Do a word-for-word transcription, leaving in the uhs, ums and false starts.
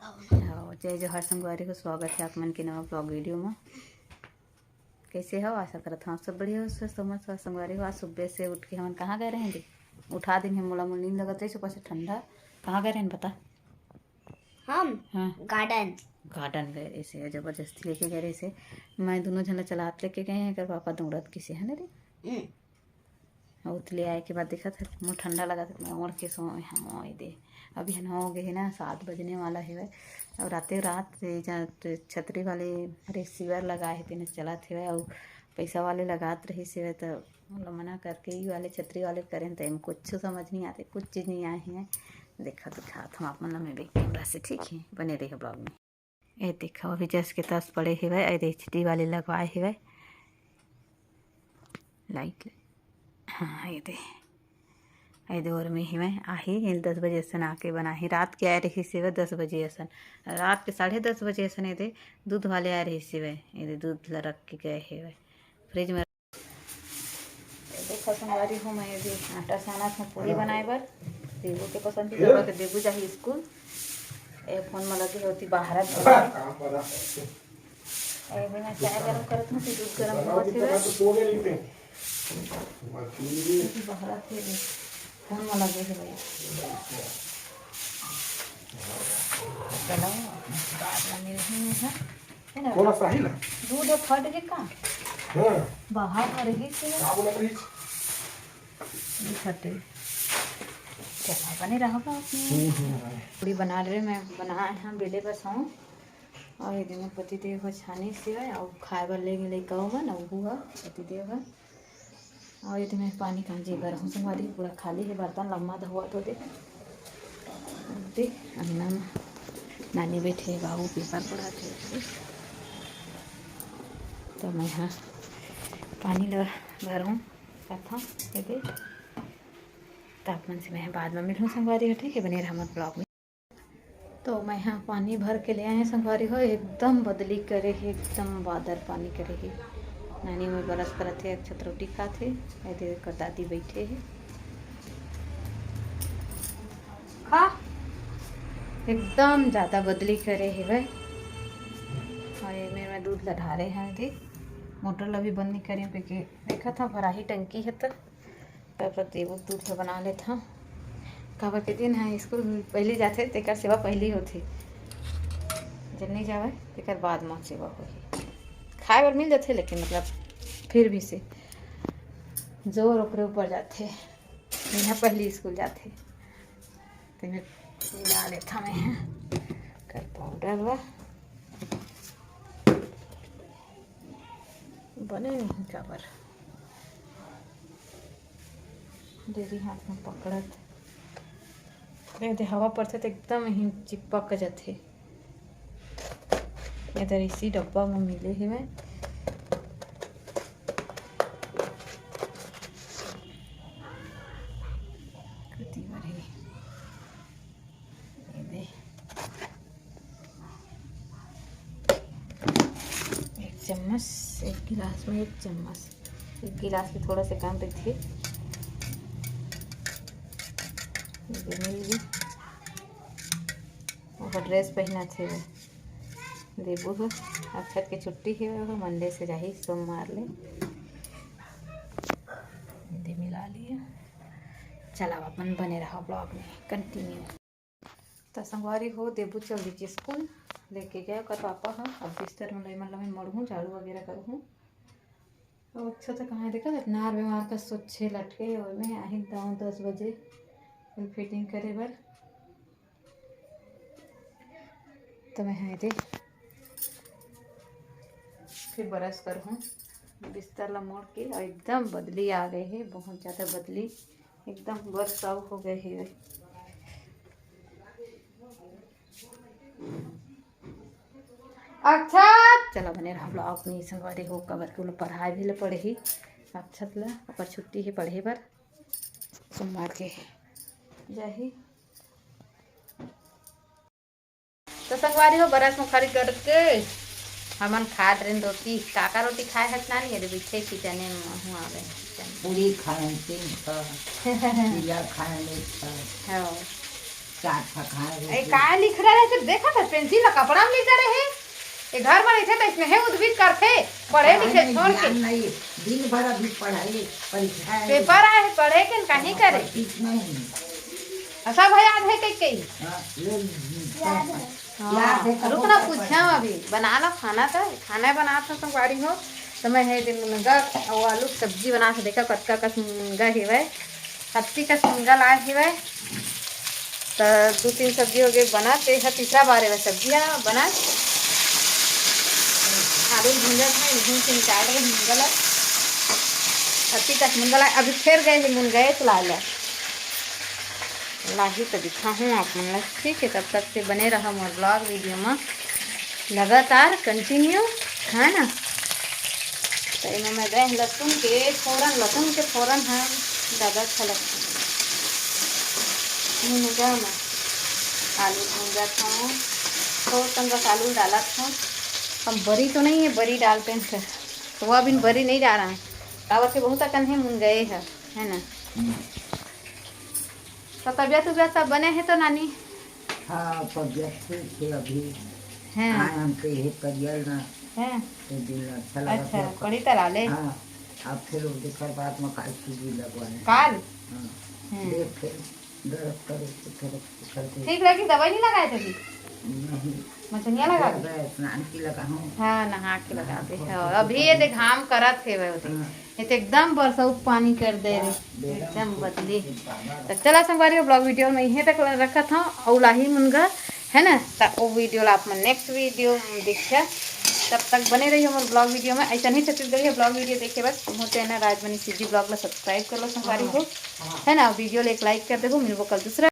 हाँ, जय जोहार संगवारी हो, स्वागत है आप मन के नवा vlog video में। कैसे हो? आशा करत हूँ आप सब बढ़िया हो, स्वस्थ हो, मस्त हो। संगवारी हो, आज सुबह से उठ के हमन कहाँ गए रहेन जी? उठा दिन है मोला, मोला नींद लगत रहिस ऊपर से ठंडा। कहाँ गए रहेन बता? हम हाँ। Garden। Garden गए रहिसे, जबरदस्ती लेके गए रहिसे। मैं दोनों झन ला चलात लेके गए हैं, एकर पापा दौड़त किसे है ना रे। हम्म। अउ उतले आए के बाद देखत है, मोर ठंडा लगत है, मैं ओढ़ के सोए हंव। ओए दे, अभी हन हो गए है ना, सात बजने वाला हेवय। अउ राते रात ये जा छतरी वाले receiver लगाए हे, तेने चलत हेवय, अउ पैसा वाले लगात रहिस हेवय, त मोला मना करके ई वाले छतरी वाले करेन, त एम कुछ समझ नहीं आते, कुछ चीज नहीं आए हैं। देखत दिखात हम आप मन ला मैं भी camera से, ठीक है, बने रहिए vlog में। ए देखो, अभी जस के तस पड़े हेवय, ए दे एच डी वाले लगवाए हेवय लाइट। हाँ, ये दे, ए दे ओर में हेवय, आही एल दस बजे असन आके बनाही। रात के आए रहिस हेवय दस बजे असन, रात के साढ़े दस बजे असन ए दे दूध वाले आए रहिस हेवय, ए दे दूध ला रख के गए हेवय फ्रिज में। देखो संगवारी हो, मैं अभी आटा सानत हूँ पूरी बनाए बर। देबू के पसंद की, तब के देबू जाही स्कूल। ए फोन में लगे होती बाहर। ए भी मैं चाय गरम करत हूँ, फिर दूध गरम होत है। बाहर थे, फोन में लगे है भाई। चलो, बाद में मिलते हैं। है ना? कोन साहिल? दूध ह फट गे का? हाँ। बाहर में रही थी। का बोलत रही? ये फटे। चला, बने रहो बाप में। हम्म, हम्म। पूरी बना ले, मैं बनाए हैं, बेले बस हूँ। अउ ये दे मोर पति देव ह छानी से आए, अउ खाए बर ले गे लइका मन, अउ वो ह पति देव ह। अउ ये दे मैं पानी कांजी बर हूँ संगवारी, पूरा खाली है बर्तन, लम्मा धोवत हो दे। दे, अंगना में नानी बैठे, बाबू paper पढ़त हे। तो मैं हाँ पानी ल भरहूँ, कथा ये दे। तो आप मन से मैं बाद में मिलहूँ संगवारी हो, ठीक है, बने रहा मोर vlog में। तो मैं हाँ पानी भर के ले आए हैं संगवारी हो, एकदम बदली करे हे, एकदम बादर पानी करे हे। नानी में बरस करत हे, अक्षत रोटी खात हे, ए दे कर दादी बैठे हे। खा, एकदम ज़्यादा बदली करे हे भाई। अउ ये मेर मैं दूध ला ढारे हैं, देख मोटर ला भी बंद नहीं करे, क्योंकि देखत हूँ भराही टंकी है तो तब तक देबू दूध ल बना लेत हव। काबर के दिन ह स्कूल पहिली जाथे, तेकर सेवा पहिली होथे। जब नइ जावय, तेकर बाद म सेवा होही। खाए बर मिल जाथे, लेकिन मतलब फिर भी से जोर ओकरे ऊपर जाथे। इहाँ पहिली स्कूल जाथे। तेमे मिला लेत हव मैं ह कर पाउडर ला। बने नहीं काबर। देरी हाथ में पकड़त। ए दे हवा परथे त एकदम ही चिपक जाथे। ए दे इसी डब्बा में मिले हे मैं। कति बार हे। ये दे। एक चम्मच, एक गिलास में एक चम्मच, एक गिलास में थोड़ा से कम रहिथे। ये दे मिल गे। ओकर ड्रेस पहिनत हे वो। देबू ह, अक्षत के छुट्टी हे, वो मंडे से जाही सोमवार ले। ये दे मिला लिए। चला, अपन बने रहा vlog में, continue। त संगवारी हो, देबू चल दीजिए स्कूल, लेके गए ओकर पापा ह। अब बिस्तर में लई मन ल मैं मढ़हूँ, झाड़ू वगैरह करहूँ। अब अच्छा त कहाँ हे, देखा नार बेमार का सोचे लटके हे, ओमे आही दाऊ दस बजे फुल फिटिंग करे बर। त मैं हा एदे फिर बरस करहूँ बिस्तर ला मोड़ के, अउ एकदम बदली आ गए हे, बहुत ज़्यादा बदली, एकदम बरसाव हो गए हे। अच्छा, चला बने रहा vlog में, संगवारी हो, काबर के ओला पढ़ाए भी ले पड़ही अक्षत ला, ओकर छुट्टी हे पढ़े बर, सोमवार के जाही। तो संगवारी हो, बरस मुखरी करके हमन खात रेन रोटी। काका रोटी खाए हस नानी? अरे बिछे kitchen में हूँ आ गए kitchen। पूरी खाए, तीन ठा। पीला खाए, एक ठा। हाँ। ए, का लिख रहा है? सिर्फ देखा था, पेंसिल ला कपड़ा में लिख रहे हैं। ये घर में रहिथे त इसने हे उद्भिद करथे, पढ़े लिखे छोड़ के। दिन भर अभी पढ़ाई, परीक्षा है। पेपर आए, पढ़े के न कहीं करे। ठीक नहीं। आ, सब है याद है कई कई। हाँ, ये याद है। हाँ, रुक ना, पूछा अभी। बना ला खाना, तो खाना बना था संगवारी हो। तो मैं हे दे मुनगा अउ आलू के सब्जी बना के देखा, कतका कस मुनगा हेवय। हत्ती कस मुनगा लाए हेवय, त दू तीन सब्जी हो गए बना। ते ह तीसरा बार हेवय सब्जी ह बना। आलू भूंजा था, भूंज के निकाल रहे मुनगा ला। हत्ती कस मुनगा लाए, अभी फेर गए हे मुनगा चला ले। लाही तो दिखाहूँ आप मन ला, ठीक है। तब तक से बने रहा मोर ब्लॉग वीडियो में लगातार कंटिन्यू, है ना। तो इनमें मैं दे लहसुन के फोरन, लहसुन के फोरन है ज़्यादा अच्छा लगता है। मुनगा में आलू भूंजा था, तो तन बस आलू डाला था। हम बरी तो नहीं है, बरी डालते हैं फिर। तो वो अभी बरी नहीं डाला है, काबर के बहुत अकन है मुनगा है, है ना। तो तबियत उबियत सब बने है तो नानी? हाँ, तबियत ठीक है अभी। हैं। आए हम तो ये करियल ना, हैं। तो दिन अच्छा लगा अच्छा, था। पड़ी तरह ले। हाँ, अब फिर वो दूसर बात में काल सूजी लगवाए। काल? हाँ। हैं। देख फिर दर्द करे तो फिर चलते। ठीक लगी, दवाई नहीं लगाए थे अभी? नहीं। मचनिया लगा दे। स्नान की लगा हूँ। हाँ, नहा के लगा दे। हाँ, अभी ये देख घाम करत है वो देख। हाँ। ये तो एकदम बरसउक पानी कर दे रे, एकदम बदली। तो चला संगवारी, ब्लॉग वीडियो में इहे तक रखत हूँ। अउ लाही मुनगा है ना, तो वो वीडियो ला आप मन नेक्स्ट वीडियो में देखिए। तब तक बने रहिए हमारे ब्लॉग वीडियो में। ऐसा नहीं छत्तीसगढ़ी ब्लॉग वीडियो देखे बस मोर चैनल राजमनी सीजी ब्लॉग ला सब्सक्राइब कर लो संगवारी हो, है ना। वीडियो ला एक लाइक कर देबो। मिलबो कल दूसरा